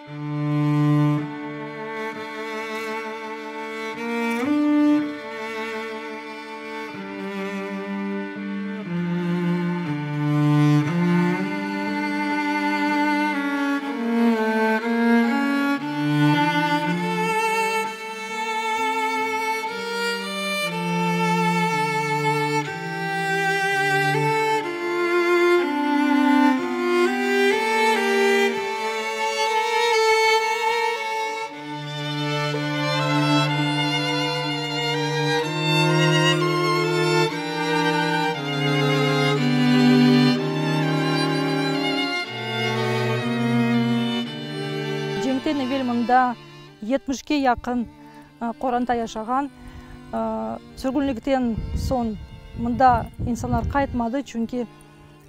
Cenkten evel mında yetmişke yaqın qoranta yaşağan. Sürgünlikten soñ mında insanlar qaytmadı, çünki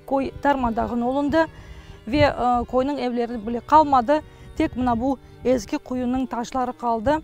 köy darma-dağın olundı ve köyniñ evleri bile qalmadı, tek mına bu eski quyunıñ taşları qaldı.